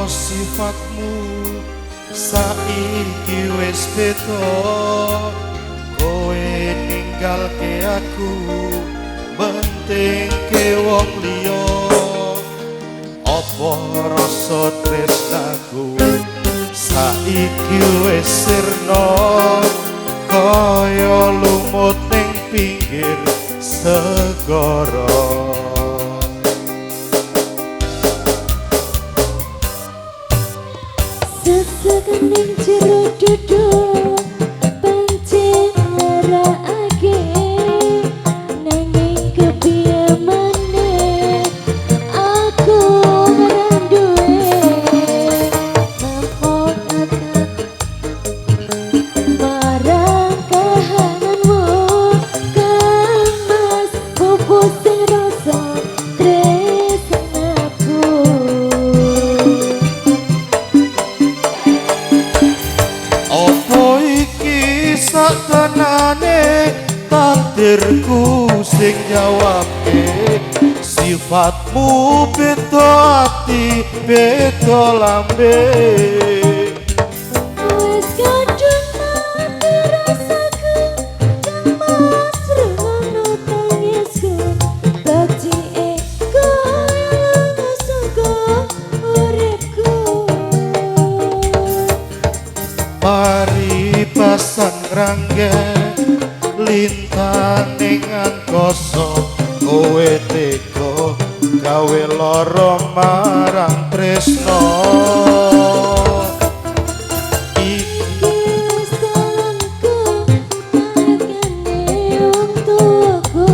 Apa sifatmu saiki wis beda, kowe ninggalke aku pentingke wong liya. Apa rasa tresnaku saiki wis sirna kaya lumut ning pinggir segara. Sesekening jero dodo pancen nglarakake, nanging kepiye maneh aku ora duwe nampa marang kahananmu kang mas pupus sing rasa tresnaku. Apa iki saktenane takdirku sing jawabke, sifatmu beda ati beda lambe. Wis kadung mati rasaku kang mas rungono tangisku, bajike kowe lunga saka uripku. Paribasan rangge lintang ning angkasa, kowe tega gawe lara marang tresna. Iki wis dalanku margane wong tuwaku,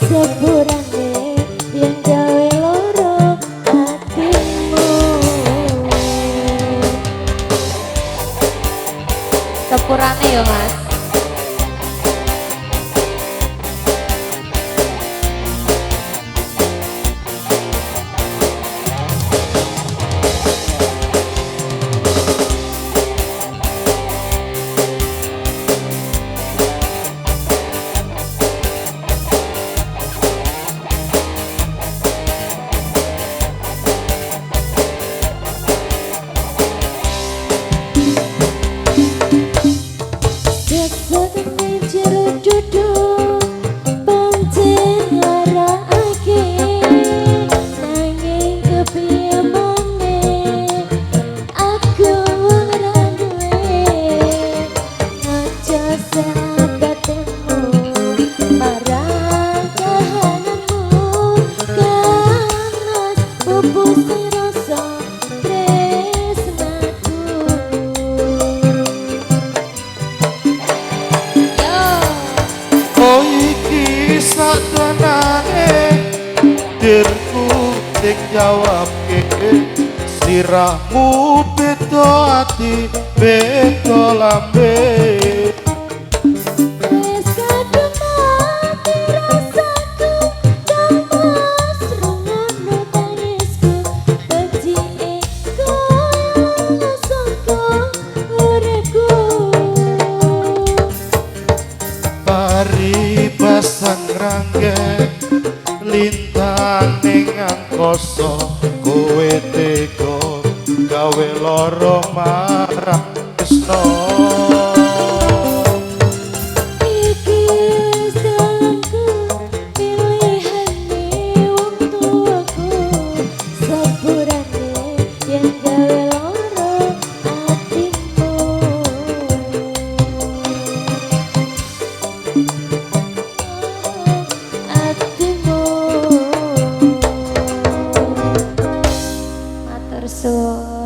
sepurane yen gawe lara atimu. Sepurane ya Mas. Sesekene jero dodo pancen nglarakake, nanging kepiye maneh aku ora duwe aja sabatemu marang kahananmu kang mas pupus sing rasa tresnaku. Yo. Oh iki saktenane dirku sing jawabke, sirahmu beda ati beda lambe. Wis kadung mati rasaku kang mas rungono tangisku, bajike kowe lunga saka uripku. Paribasan rangge lintang ning angkasa, kowe tega gawe lara marang tresna.